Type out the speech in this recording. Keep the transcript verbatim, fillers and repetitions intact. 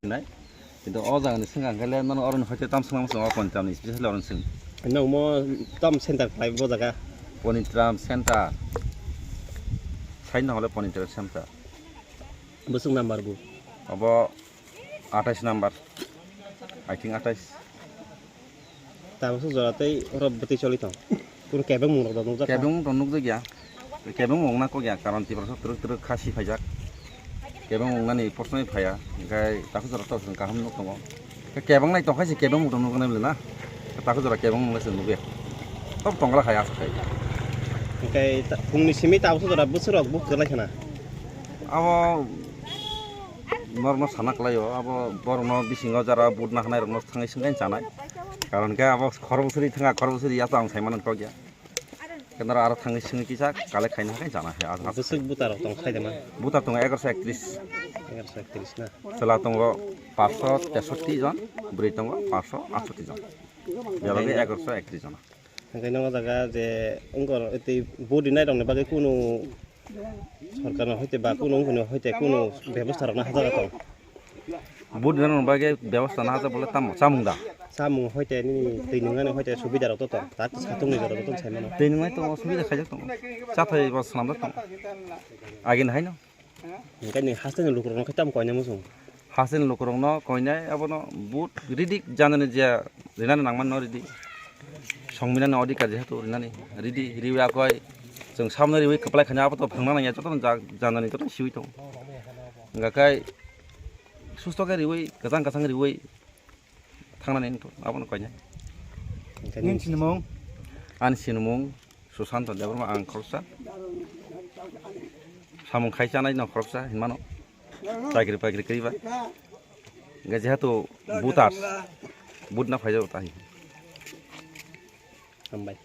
Nai. Kintu o jaga ni swngkha hwnkhe le nono oro ni hoite tam swngma swng o Ponitram ni specially oro ni swng. Nokmo tam center khlai bo jaga. Ponitram center. Sai no hole Ponitram center. Bwswk number bo? Obo atais number. I think atais. Tabuk jora tei oro bwtwi choli tong. Kunu kebengmung rok nukjak kha? Kebengmung rok nukjakya. Kebengmung wngna kokya, karon Tiprasa twrwk twrwk kha si phaijak. Kebengmung wngnani proshno phaiya, hwnkhe tabuk jora tabuk kaham nuk tongo. Khe kebeng nai tongkha se kebengmung rok nuknai bwle na. Tabuk jora kebengmung se nukya. Tabuk tongla khai aswk khai. Hwnkhe ta-, phungni simi tabuk jora bwswk rok bukhuk lai khana? Abo norokno sana kwlaio, abo borokno bisingo jara vote nahanai rokno thangwi swngkhe chanai. Karon khe abo khorok bwswrwi thanga, khorok bwswrwi ya to ang saimano kokya. Kenaro aro thangwi swngwi kisa collect khaina hai chana hai. Bwswk buta rok tong khai dema? Buta tongo egaroso ektris. Egaroso ektris na? Chwla tongo paanch sho tersoti jon, bwrwi tongo paanch sho atsoti jon. Bebagwi egaroso ektris jon. Hwnkhe no jaga je wngkor tei vote rinai rokni bagwi kunu Sorkar no hoite ba kunu wngkhe no hoite kunu bebosta rok no hajak tong. Vote rwna bagwi bebosta no hajak bole tamo chamung da. Chamung hoite nini twi nwngnani hoite subida rok to tong. Tak satung ni jora joto sai mano. Twi nwngnai tongo subida khaijak tongo. Chathai bo swnamjak tongo. Agini haino. Hwnkhe ni haste ni lukurok no khe tamo koinai muchung. Hasteni lukurokno koinai abono vote ridi janani je rinani nangmani no ridi. Songwinani odhikar jehetu rinani ridi, riwi akoi chwng samno riwi kwplai khani abo to phangna nangya jotono ja-, janani jotono siwi tongo. Hwnkha khe susto khe riwi kwchang kwchang riwi thangnani wngkha abono koinai. Nini sinimung? Ani sinimung Susanto Debbarma, ang khoroksa. Samung khai chanai no khoroksa hinmano. Chakri pakri kaiba. Hingke jehetu voter, vote na phaijago tahi. Hambai.